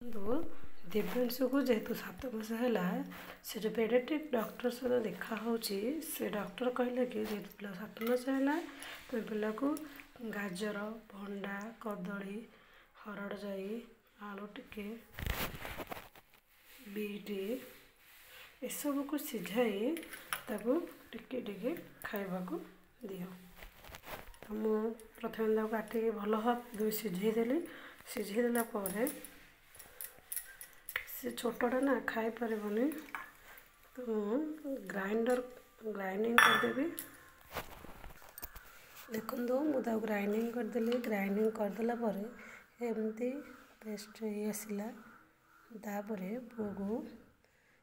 ଦିବ୍ୟାଂଶୁକୁ ଯେହେତୁ 7 ମାସ ହେଲା, ସେ ଯେଉଁ ପେଡ଼ିଆଟ୍ରିକ୍ ଡକ୍ଟର ସହିତ ଦେଖା ହେଉଛି, ସେ ଡକ୍ଟର କହିଲେ କି ଯେହେତୁ ପିଲା 7 ମାସ ହେଲା, ତୁମେ ପିଲାକୁ ଗାଜର, ଭଣ୍ଡା, କଦଳୀ, ହରଡ଼ ଜାଇ, ଆଳୁ ଟିକେ, ବିଟ୍ ଏସବୁକୁ ସିଝାଇ ତାକୁ ଟିକେ ଟିକେ ଖାଇବାକୁ ଦିଅ। ତ ମୁଁ ପ୍ରଥମେ ତାକୁ କାଟିକି ଭଲ ଭାବେ ଧୋଇ ସିଝେଇ ଦେଲି। ସିଝେଇ ଦେଲା ପରେ ସେ ଛୋଟଟା ନା, ଖାଇପାରିବନି, ତ ମୁଁ ଗ୍ରାଇଣ୍ଡର ଗ୍ରାଇଣ୍ଡିଙ୍ଗ କରିଦେବି। ଦେଖନ୍ତୁ, ମୁଁ ତାକୁ ଗ୍ରାଇଣ୍ଡିଙ୍ଗ କରିଦେଲି। ଗ୍ରାଇଣ୍ଡିଙ୍ଗ କରିଦେଲା ପରେ ଏମିତି ପେଷ୍ଟ ହେଇ ଆସିଲା। ତାପରେ ପୁଅକୁ,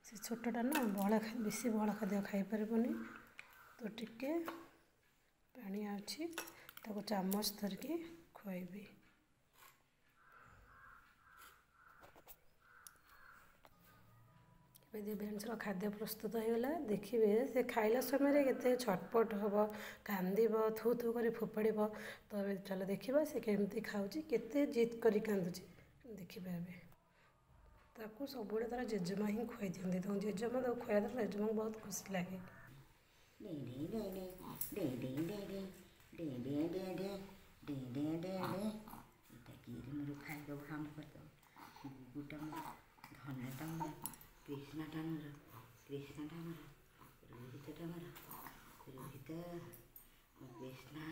ସେ ଛୋଟଟା ନା, ବହଳା ବେଶୀ ବହଳା ଖାଦ୍ୟ ଖାଇପାରିବନି, ତ ଟିକେ ପାଣିଆ ଅଛି, ତାକୁ ଚାମଚ ଧରିକି ଖୁଆଇବି। ଏବେ ଦିବ୍ୟାଂଶର ଖାଦ୍ୟ ପ୍ରସ୍ତୁତ ହୋଇଗଲା। ଦେଖିବେ, ସେ ଖାଇଲା ସମୟରେ କେତେ ଛଟପଟ ହେବ, କାନ୍ଦିବ, ଥୁ ଥୁ କରି ଫୋପାଡ଼ିବ। ତ ଏବେ ଚାଲ ଦେଖିବା ସେ କେମିତି ଖାଉଛି, କେତେ ଜିଦ୍ କରି କାନ୍ଦୁଛି ଦେଖିବା। ଏବେ ତାକୁ ସବୁବେଳେ ତା'ର ଜେଜେମା ହିଁ ଖୁଆଇ ଦିଅନ୍ତି। ତାକୁ ଜେଜେମା ତାକୁ ଖୁଆଇ ଦେଲେ ଜେଜେମାଙ୍କୁ ବହୁତ ଖୁସି ଲାଗେ। ଖାଇଦେବୁ, କାମ କରିଦେବୁ। ଗୁଗୁଟା ମୋର, ଧନଟା ମୋର, କୃଷ୍ଣଟା ମୋର, କୃଷ୍ଣଟା ମୋର, ରୋହିତଟା ମୋର, ରୋହିତ, କୃଷ୍ଣା।